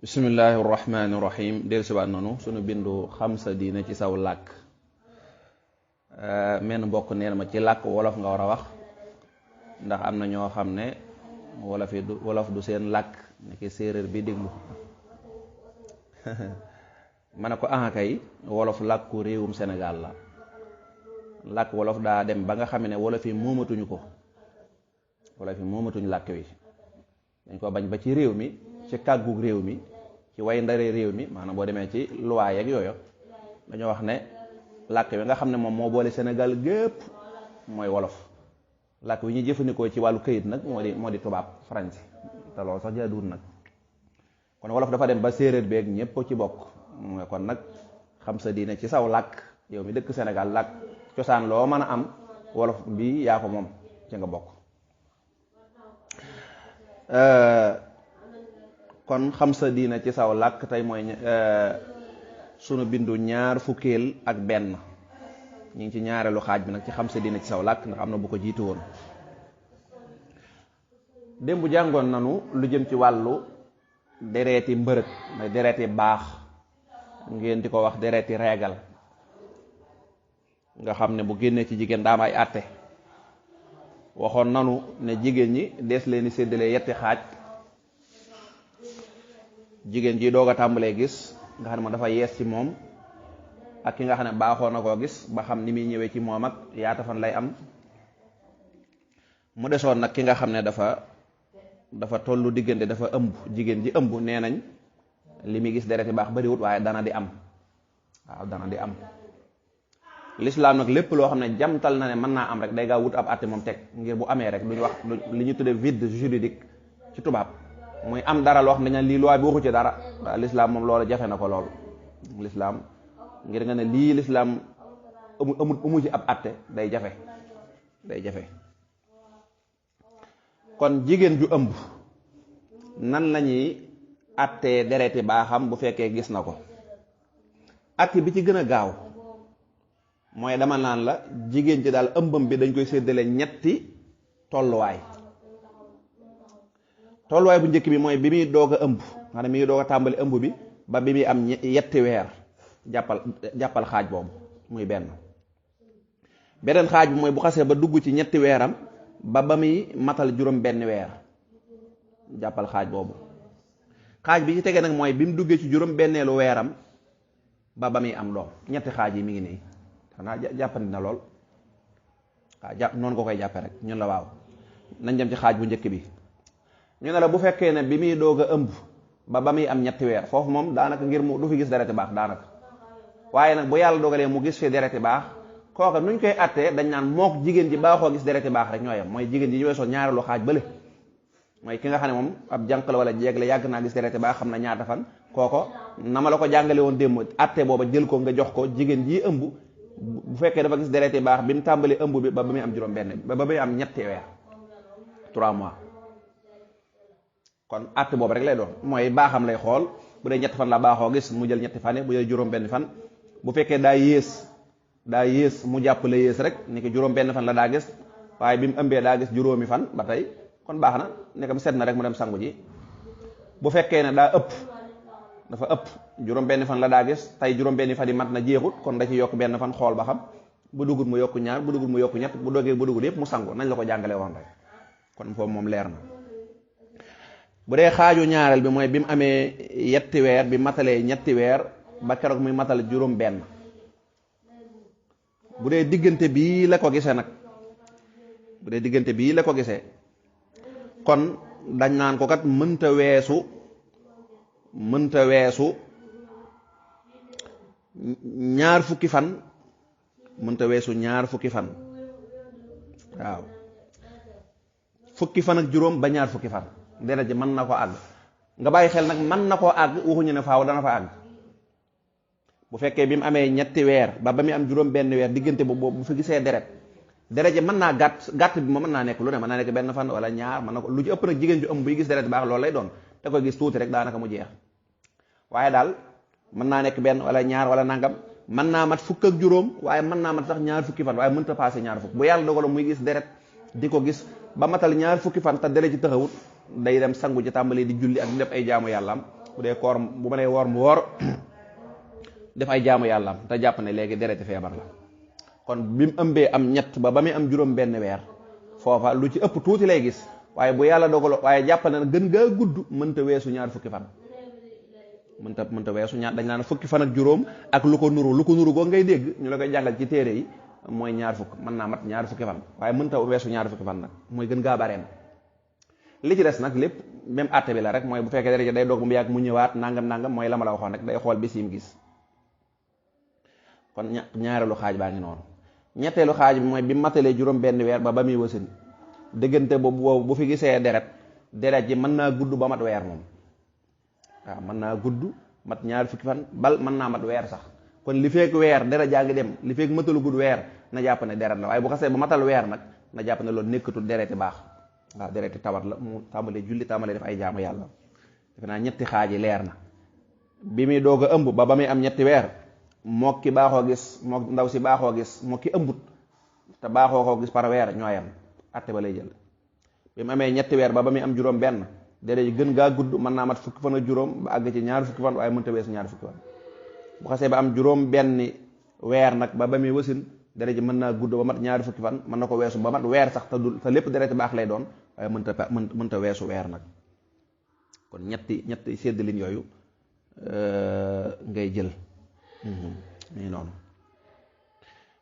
bismillahi rahmaani rahim del siwaat nanu sunu bindu xam sa diine ci saw làkk. menn mbokk neen ma ci làkk wolof nga war a wax ndax am na ñoo xam ne wolof du seen làkk nekk séeréer bi déglu ma ne ko kay wolof làkku réewum Sénégal la. làkk wolof daa dem ba nga xam ne wolof yi moomatuñu ko, wolof yi moomatuñu làkk wi dañ ko bañ ba ci réew mi, ci kàggug réew mi, ci way ndare réew mi, maanaam boo demee ci loi yeeg yooyu dañoo wax ne làkk wi nga xam ne moom moo boole Sénégal gépp mooy wolof. làkk wi ñuy jëfandikoo ci wàllu këyit nag moo di tubaab, français, te loolu sax jaaduwul nag. kon wolof dafa dem ba séeréer beeg ñépp ci bokk. kon nag xam sa diine ci saw làkk, yow mi dëkk Sénégal làkk cosaan loo mën a am wolof bi yaa ko moom ci nga bokk. kon xam sa diine ci saw làkk tey mooy sunu bindu ñaar fukkeel ak benn. ñu ngi ci ñaareelu xaaj bi nag ci xam sa diine ci saw làkk ndax am na bu ko jiitu woon. démb jàngoon nanu lu jëm ci wàllu dereeti mbërëg, mooy dereeti baax, ngeen di ko wax dereeti reegal, nga xam ne bu génnee ci jigéen daam ay àtte. waxoon nanu ne jigéen ñi dees leen di séddalee yetti xaaj. jigéen ji doog a tàmbalee gis nga xam ne dafa yees ci moom, ak ki nga xam ne baaxoo na koo gis ba xam ni muy ñëwee ci moom ak yaata fan lay am. mu desoon nag ki nga xam ne dafa tollu diggante, dafa ëmb. jigéen ji ëmb nee nañ li muy gis dereti baax bariwut waaye dana di am. waaw dana di am. lislaam nag lépp loo xam ne jamtal na ne mën naa am rek day gaa wut ab àtte moom teg, ngir bu amee rek duñu wax li ñu tuddee vide juridique ci tubaab, muy am dara loo xam ne dañu lii loi bi waxu ci dara. waaw lislaam moom loolu jafe na ko loolu. lislaam ngir nga ne lii lislaam amu ci ab àtte day jafe. kon jigéen ju ëmb nan lañuy àttee dereti baaxam bu fekkee gis na ko. àtte bi ci gën a gaaw mooy dama naan la jigéen ci daal ëmbam bi dañ koy séddale ñetti tolluwaay. tolluwaay bu njëkk bi mooy bi muy doog a ëmb, maanaam mi ngi doog a tàmbali ëmb bi ba bi muy am yetti weer. jàppal xaaj boobu muy benn. beneen xaaj bi mooy bu xasee ba dugg ci ñetti weeram ba muy matal juróom benn weer. jàppal xaaj boobu. xaaj bi ci tege nag mooy bi mu duggee ci juróom benneelu weeram ba muy am doom. ñetti xaaj yi mi ngi nii xanaa jàppandi na lool. waaw noonu ko koy jàppe rek ñun la waaw. nañ dem ci xaaj bu njëkk bi. ñu ne la bu fekkee ne bi muy doog a ëmb ba muy am ñetti weer, foofu moom daanaka ngir mu du fi gis dereti baax daanaka. waaye nag bu yàlla dogalee mu gis fi dereti baax, kooka nuñ koy attee dañ naan mook jigéen ji baaxoo gis dereti baax rek ñoo yem. mooy jigéen ji ñu weesoo ñaareelu xaaj bële, mooy ki nga xam ne moom ab jànq la wala jeeg la yàgg naa gis dereti baax, xam na ñaata fan. kooko na ma la ko jàngale woon démb, atte booba jël ko nga jox ko jigéen ji ëmb. bu fekkee dafa gis dereti baax bi mu tàmbali ëmb bi ba muy am juróom benn ba muy am ñetti weer, 3 mois. kon àtte boobu rek lay doon, mooy baaxam lay xool. bu dee ñetti fan la baaxoo gis mu jël ñetti fan, bu dee juróom benn fan. bu fekkee daa yées mu jàpp la yées rek ni ko juróom benn fan la daa gis, waaye bi mu ëmbee daa gis juróomi fan ba tey kon baax na, nekkam set na rek mu dem sangu ji. bu fekkee ne dafa ëpp juróom benn fan la daa gis, tey juróom benn fan yi mat na jeexut, kon da ci yokk benn fan xool ba xam. bu dugut mu yokk ñaar, bu dugut mu yokk ñett, bu dogee bu dugut yëpp mu sangu nañ la ko jàngale woon rek. kon foofu moom leer na. bu dee xaaju ñaareel bi mooy bi mu amee yetti weer, bi matalee ñetti weer ba keroog muy matal juróom benn. bu dee diggante bii la ko gisee nag, bu dee diggante bii la ko gisee, kon dañ naan ko kat mënta weesu ñaar fukki fan. mënta weesu ñaar fukki fan. waaw fukki fan ak juróom ba ñaar fukki fan deret ji mën na ko àgg. nga bàyyi xel nag mën na koo àgg, waxuñu ne faaw dana fa àgg. bu fekkee bi mu amee ñetti weer ba muy am juróom benn weer, diggante boobu bu fi gisee deret ji mën naa gàtt bi moom mën naa nekk lu ne, mën naa nekk benn fan wala ñaar, mën na ko lu ci ëpp nag jigéen ju ëmb buy gis deret baax loolu lay doon. da koy gis tuuti rek daanaka mu jeex. waaye daal mën naa nekk benn wala ñaar wala nangam, mën naa mat fukk ak juróom, waaye mën naa mat sax ñaar fukki fan, waaye mënta passé ñaar fukk. bu yàlla dogaloon muy gis deret di ko gis ba matal ñaar fukki fan te deret ci taxawut, day dem sangu ci tàmbalee di julli ak di def ay jaamu yàllaam bu dee koor bu ma nee woor mu woor def ay jaamu yàlla am te jàpp ne léegi dereti feebar la. kon bi mu ëmbee am ñett ba muy am juróom benn weer foofa lu ci ëpp tuuti lay gis, waaye bu yàlla dogal waaye jàpp ne gën gaa gudd mënta weesu ñaar fukki fan. mënta weesu ñaar dañ naan fukki fan ak juróom ak lu ko nuru goo ngay dégg ñu la koy jàngal ci téere yi mooy ñaar fukk, mën naa mat ñaar fukki fan, waaye mënta weesu ñaar fukki fan nag mooy gën gaa bareem. li ci des nag lépp même àtte bi la rek, mooy bu fekkee deret day doog ba mu yàgg mu ñëwaat nangam mooy la ma la waxoon rek, day xool bis yi mu gis. kon ñaareelu xaaj baa ngi noonu. ñetteelu xaaj bi mooy bi matalee juróom benn weer ba muy wasin, diggante boobu bu fi gisee deret ji mën naa gudd ba mat weer moom. waaw mën naa gudd mat ñaar fukki fan bal mën naa mat weer sax. kon li fekk weer deret jaa ngi dem, li fekk matalu gudd weer na jàpp ne deret la, waaye bu xasee ba matal weer nag na jàpp ne loolu nekkatul dereti baax. waaw dereti tawat la, mu tàmbalee julli tàmbalee def ay jaamu yàlla. defe naa ñetti xaaj yi leer na. bi muy doog a ëmb ba muy am ñetti weer moo ki baaxoo gis moo ndaw si baaxoo gis moo ki ëmbut te baaxoo koo gis par weer ñooyam, atte ba lay jël. bi mu amee ñetti weer ba muy am juróom benn deret ji gën gaa gudd mën naa mat fukki fan ak juróom ba àgg ci ñaar fukki fan, waaye mënta weesu ñaar fukki fan. bu xasee ba am juróom benn weer nag ba muy wasin deret ji mën naa gudd ba mat ñaari fukki fan, mën na ko weesu ba mat weer sax te lépp deret baax lay doon, waaye mënta weesu weer nag. kon ñetti séddalin yooyu ngay jël. nii noonu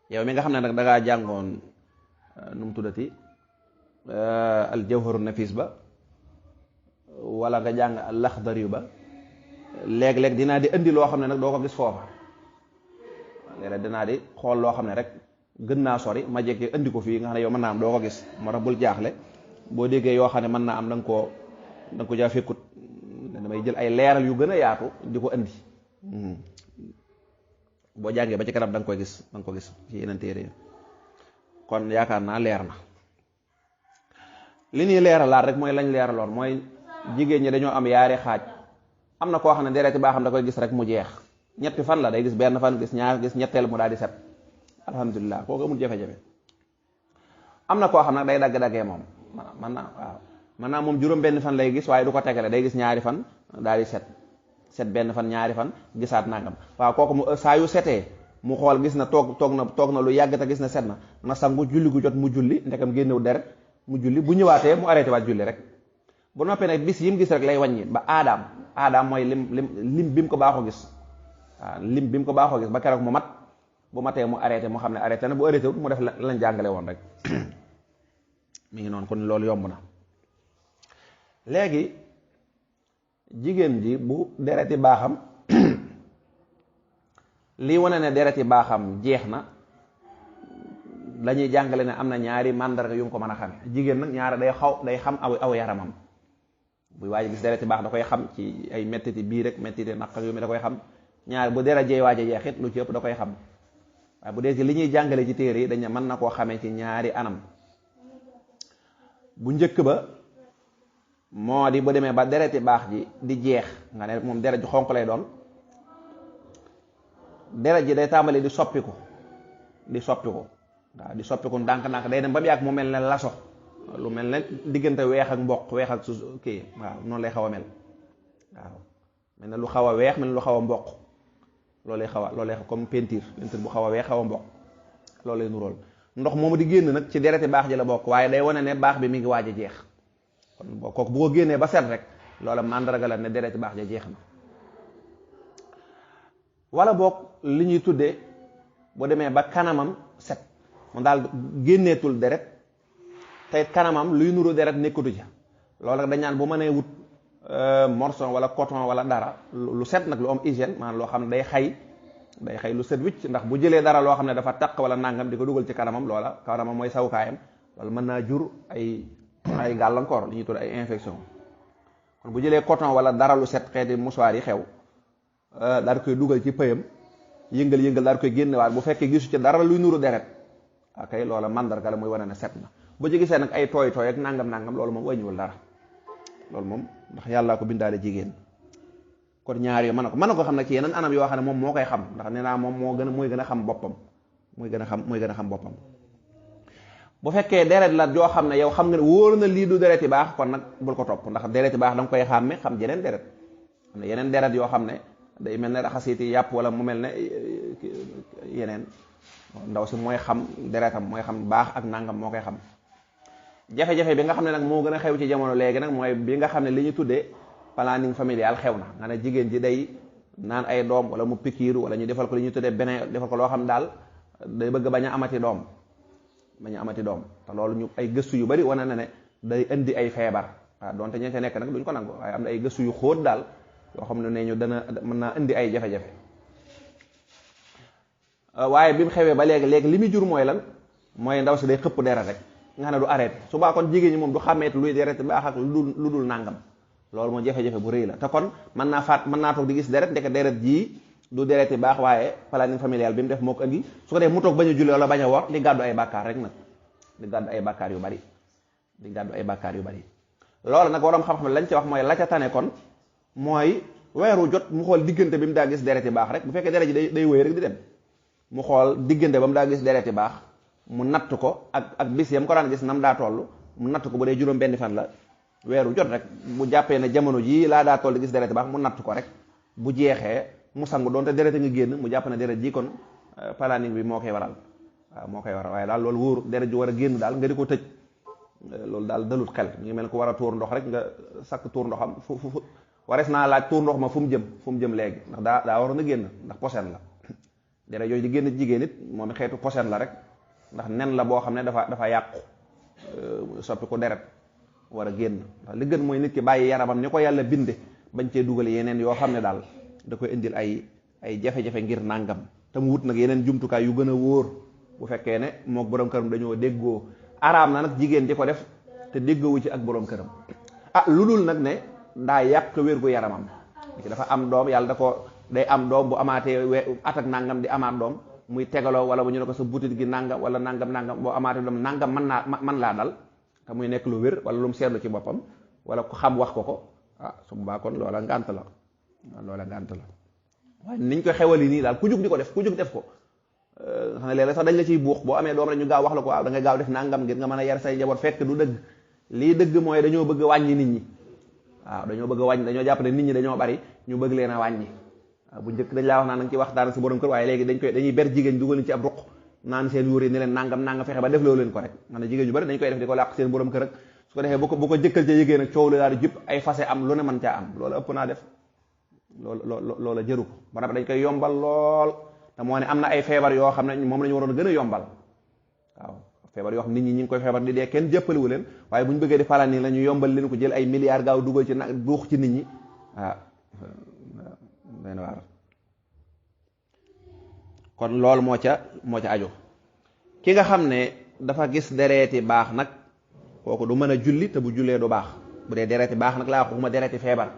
yow mi nga xam ne nag dangaa jàngoon nu mu tuddati al jawharu nafis ba wala nga jàng al laxdari yu ba, léeg-léeg dinaa di indi loo xam ne nag doo ko gis foofa. léeg-léeg dinaa di xool loo xam ne rek gën naa sori ma jekkee indi ko fii nga xam ne yow mën naa am doo ko gis, moo tax bul jaaxle boo déggee yoo xam ne mën naa am da nga ko jaa fekkut. damay jël ay leeral yu gën a yaatu di ko indi. boo jàngee ba ci kanam da nga ko gis ci yeneen téere yi. kon yaakaar naa leer na. li ñuy leeralaat rek mooy lañ leeraloon, mooy jigéen ñi dañoo am yaari xaaj. am na koo xam ne dereti baa xam da koy gis rek mu jeex, ñetti fan la day gis benn fan, gis ñaar, gis ñetteel mu daal di set, alhamdulilah kooku amul jafe-jafe. am na koo xam nag day dagg-daggee moom mën naa moom juróom benn fan lay gis waaye du ko tegale, day gis ñaari fan daal di set benn fan ñaari fan gisaat nangam. waaw kooku mu saa yu setee mu xool gis na toog na lu yàgg te gis na set na sangu julli gu jot mu julli, ndekam génnewu deret mu julli, bu ñëwaatee mu arrêté waat julli rek. bu noppee nag bis yi mu gis rek lay wàññi ba aadaam mooy lim bi mu ko baaxoo gis. waaw lim bi mu ko baaxoo gis ba keroog mu mat, bu matee mu arrêté mu xam ne arrêté na, bu arrêté wut mu def lañ jàngale woon rek. mi ngi noonu kon loolu yomb na. léegi jigéen ji bu dereti baaxam lii wane ne dereti baaxam jeex na, lañuy jàngale ne am na ñaari màndarga yu mu ko mën a xame. jigéen nag ñaari day xam aw yaramam. bu waaj gis dereti baax da koy xam ci ay mettiti bii rek mettiti naq yu mi da koy xam. ñaari bu deret jee waaj a jeexit lu ci ëpp da koy xam. waaye bu dee ci li ñuy jàngale ci téere yi dañ ne mën na koo xamee ci ñaari anam. bu njëkk ba moo di bu demee ba dereti baax ji di jeex, nga ne moom deret ji xonq lay doon, deret ji day tàmbali di soppiku waaw di soppiku ndànk-ndànk, day dem ba mu yàgg mu mel ne laso, lu mel ne diggante weex ak mboq, weex ak su kii, waaw noonu lay xaw a mel. waaw mel ne lu xaw a weex, mel ne lu xaw a mboq, loolu lay comme peinture bu xaw a weex xaw a mboq, loolu lay nurool. ndox moomu di génn nag ci dereti baax ji la bokk, waaye day wane ne baax bi mi ngi waaj a jeex. kon kooku bu ko génnee ba set rek loola màndarga la ne dereti baax ja jeex na. wala boog li ñuy tuddee bu demee ba kanamam set, mu daal génneetul deret te kanamam luy nuru deret nekkatu ca, loola dañ naan bu mënee wut morceau wala coton wala dara lu set nag, lu am hygiène, maanaam loo xam ne day xay lu set wicc, ndax bu jëlee dara loo xam ne dafa taq wala nangam di ko dugal ci kanamam, loola kanamam mooy sawukaayam, loolu mën naa jur ay gàllankoor, li ñuy tudd ay infection. kon bu jëlee coton wala dara lu set, xeeti mouchoir yi xew, daal koy dugal ci pëyam, yëngal daal koy génnewaat, bu fekkee gisu ci dara luy nuru deret, akay loola mandarga la muy wane ne set na. bu ci gisee nag ay tooy ak nangam loolu moom wàññiwul dara, loolu moom ndax yàllaa ko bindaale jigéen. kon ñaar yoo mën na ko xam nag ci yeneen anam yoo xam ne moom moo koy xam, ndax nee naa moom mooy gën a xam boppam, mooy gën a xam boppam. bu fekkee deret la joo xam ne yow xam nga ne wóor na lii du dereti baax, kon nag bul ko topp, ndax dereti baax da nga koy xàmme xam jeneen deret. am na yeneen deret yoo xam ne day mel ne raxasiti yàpp wala mu mel ne yeneen. ndaw si mooy xam deretam mooy xam baax ak nangam moo koy xam. jafe-jafe bi nga xam ne nag moo gën a xew ci jamono léegi nag mooy bi nga xam ne li ñu tuddee planning familial xew na nga ne jigéen ji day naan ay doom wala mu pikiiru wala ñu defal ko li ñu tuddee beneen defal ko loo xam daal day bëgg bañ a amati doom te loolu ñu ay gëstu yu bari wane na ne day indi ay feebar waaw donte ña ca nekk nag duñ ko nangu waaye am na ay gëstu yu xóot daal yoo xam ne ñu mën naa indi ay jafe-jafe. waaye bi mu xewee ba léegi li muy jur mooy lan mooy ndaw si day xëpp deret rek nga xam ne du arrêté subaa kon jigéen ñi moom du xàmmeeti luy deret baax ak lu dul nàngam loolu moo jafe-jafe bu rëy la te kon mën naa toog di gis deret ndeke deret jii du dereti baax waaye planning familial bi mu def moo ko indi su ko def mu toog bañ a julli wala bañ a woor di gàddu ay bàkkaar rek nag di gàddu ay bàkkaar yu bari loolu nag waroom xam-xam lañ ci wax mooy la ca tane kon mooy weeru jot mu xool diggante bi mu daa gis dereti baax rek bu fekkee deret ji day wéy rek di dem mu xool diggante ba mu daa gis dereti baax mu natt ko ak bis yam ko daan gis nam daa toll mu natt ko bu dee juróom benn fan la weeru jot rek bu jàppee ne jamono jii laa daa toll di gis dereti baax mu natt ko rek bu jeexee mu sangu doonte deret nga génn mu jàpp ne deret ji kon planning bi moo koy waral waaye daal loolu wóoru deret ji war a génn daal nga di ko tëj loolu daal dalut xel ñu ngi mel ko war a tuur ndox rek nga sakk tuur ndoxam fu warees naa laaj tuur ndox ma fu mu jëm léegi ndax daa waroon a génn ndax posen la deret yooyu di génn jigéen it moom xeetu posen la rek ndax nen la boo xam ne dafa yàqu soppi ko deret war a génn ndax li gën mooy nit ki bàyyi yaramam ni ko yàlla binde bañ cee dugal yeneen yoo xam ne daal da koy indil ay jafe-jafe ngir nàngam te mu wut nag yeneen jumtukaay yu gën a wóor bu fekkee ne mook borom këram dañoo déggoo araam na nag jigéen di ko def te déggoowu ci ak borom këram lu dul nag ne daa yàq wér gu yaramam ki dafa am doom yàlla da ko day am doom bu amaatee at ak nangam di amaat doom muy tegaloo wala bu ñu ne ko sa butit gi nangam wala nangam boo amaatee doom nangam mën laa dal te muy nekk lu wér wala lu mu seetlu ci boppam wala ku xam wax ko su boobaa kon loola ngànt la waaye niñ koy xewali nii daal ku jug di ko def ko xam ne léeg-léeg sax dañ la ciy buux boo amee doom rek ñu gaaw wax la ko da nga gaaw def nangam ngir nga mën a yar say njaboot fekk du dëgg lii dëgg mooy dañoo bëgg wàññi nit ñi dañoo bëgg wàññi dañoo jàpp ne nit ñi dañoo bari ñu bëgg leen a wàññi bu njëkk dañ laa wax naan nañ ci waxtaan si borom kër waaye léegi dañuy ber jigéen dugal ci ab ruq naan seen yuur yi ni leen nangam fexe ba def loo leen ko rek man ne jigéen ñu bari dañ koy def di ko làq seen borom kër ak su ko defee bu ko jëkkal ca yëgee nag coow lu daal di jub ay fase am lu ne mën caa am loolu ëpp naa def loola jëru ko ba dañ koy yombal lool te moo ne am na ay feebar yoo xam ne moom la ñu waroon a gën a yombal feebar yoo xam nit ñi ngi koy feebar di dee kenn jëppaliwu leen waaye bu ñu bëggee di falan nii la ñu yombal leen ko jël ay milliards gaaw dugal ci duux ci nit ñi den waar kon loolu moo ca aju ki nga xam ne dafa gis dereeti baax nag kooku du mën a julli te bu jullee du baax bu dee dereeti baax nag laa waxuma dereeti feebar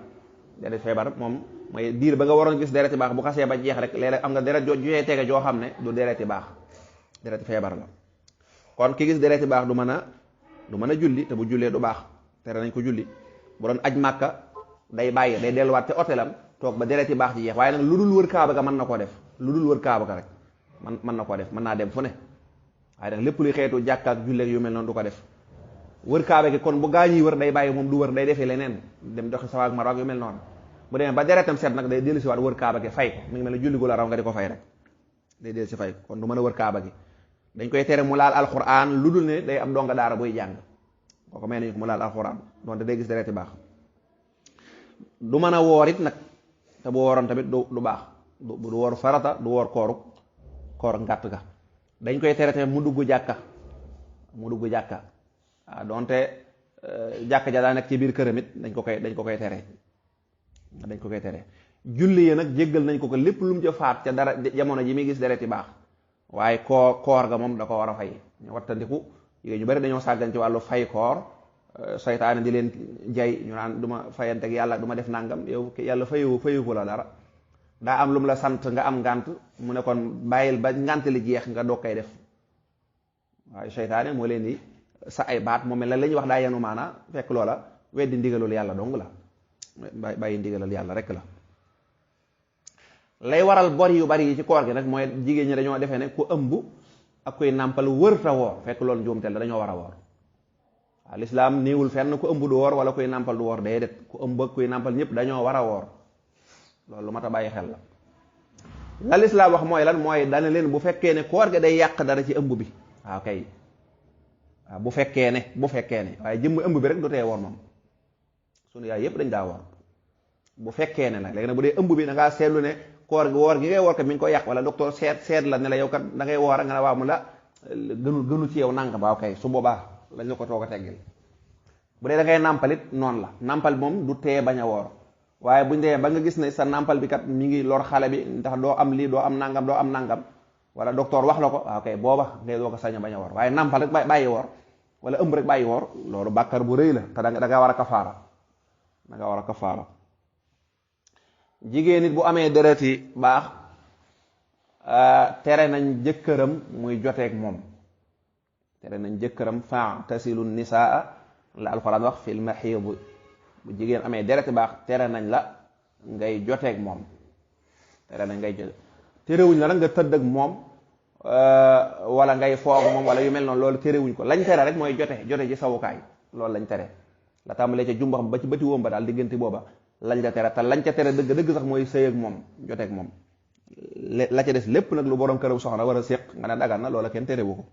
moom mooy diir ba nga waroon gis dereeti baax bu xasee ba jeex rek léeg-léeg am nga deret juyee tege joo xam ne du dereeti baax dereeti feebar la kon ki gis dereeti baax du mën a julli te bu jullee du baax tere nañ ko julli bu doon aj màkka day delluwaat ca hôtelam toog ba dereeti baax ji jeex waaye nag lu dul wër kaaba ga mën na koo def lu dul wër kaaba ga rek mën na koo def mën naa dem fu ne waaye nag lépp luy xeetu jàkka ak julleek yu mel noonu du ko def wër kaaba gi kon bu gaañuy wër day bàyyi moom du wër day defee leneen dem doxi sawaak marwaak yu mel noonu bu demee ba deretam set nag day dellu si waat wër kaaba gi fay ko mi ngi mel ne julli gu la raw nga di ko fay rek day dellu si fay ko kon du mën a wër kaaba gi dañ koy tere mu laal alquran lu dul ne day am donga daara buy jàng kooku may nañu ko mu laal alquran donte day gis dereti baax du mën a woor it nag te bu wooroon tamit du baax du woor farata du woor koor ngàtt ga dañ koy tere tamit mu dugg jàkka waaw donte jàkka ja daa nekk ci biir këram it dañ ko koy tere julli yi nag jéggal nañ ko lépp lu mu ca faat ca dara jamono ji muy gis dereti baax waaye koor ga moom da ko war a fay ñu wattandiku yooyu ñu bari dañoo sàggan ci wàllu fay koor seytaane di leen jay ñu naan du ma fayanteeg yàlla du ma def nangam yow yàlla fayu ko la dara daa am lu mu la sant nga am ngànt mu ne kon bàyyil ba ngànt li jeex nga doog koy def waaye seytaane moo leen di sa ay baat moom mel la ñuy wax daa yenu maanaa fekk loola weddi ndigalul yàlla dong la bàyyi ndigalal yàlla rek la lay waral bor yu bari yi ci koor gi nag mooy jigéen ñi dañoo defee ne ku ëmb ak kuy nàmpal wërta woor fekk loolu njuumteel la dañoo war a woor waaw lislaam néewul fenn ku ëmb du woor wala kuy nàmpal du woor déedéet ku ëmb ak kuy nàmpal ñëpp dañoo war a woor loolu lu mat a bàyyi xel la lislaam wax mooy lan mooy dana leen bu fekkee ne koor gi day yàq dara ci ëmb bi waaw kay waaw bu fekkee ne waaye jëmm ëmb bi rek du tee woor moom sunu yaay yépp dañ daa woor bu fekkee ne nag léegi nag bu dee ëmb bi da ngaa seetlu ne koor gi woor gi ngay woor kat mi ngi ko yàq wala docteur seet la ne la yow kat da ngay woor nga ne waaw mu la gënu ci yow nangam waaw kay su boobaa lañ la ko toog a teggil bu dee da ngay nàmpalit noonu la nàmpal moom du tee bañ a woor waaye buñ demee ba nga gis ne sa nàmpal bi kat mi ngi lor xale bi ndax doo am lii doo am nangam wala docteur wax la ko waaw kay booba ngay doo ko sañ a bañ a woor waaye nàmpal rek bàyyi woor wala ëmb rek bàyyi woor loolu bàkkar bu rëy la te da nga war a kafaara jigéen nit bu amee deret yi baax tere nañ jëkkëram muy joteeg moom tere nañ jëkkëram fa'tasilu nisaa la alxuraan wax fil maxiid bu jigéen amee deret yi baax tere nañ la ngay joteeg moom terewuñ la nag nga tëdd ak moom wala ngay foog moom wala yu mel noonu loolu terewuñ ko lañ tere rek mooy jote ci sawukaay loolu lañ tere la tàmbalee ca jumbaxam ba ci bëti wóom ba daal diggante booba lañ ca tere te lañ ca tere dëgg sax mooy sëy ak moom joteeg moom la ca des lépp nag lu borom këram soxna war a séq nga ne dagan na loola kenn terewu ko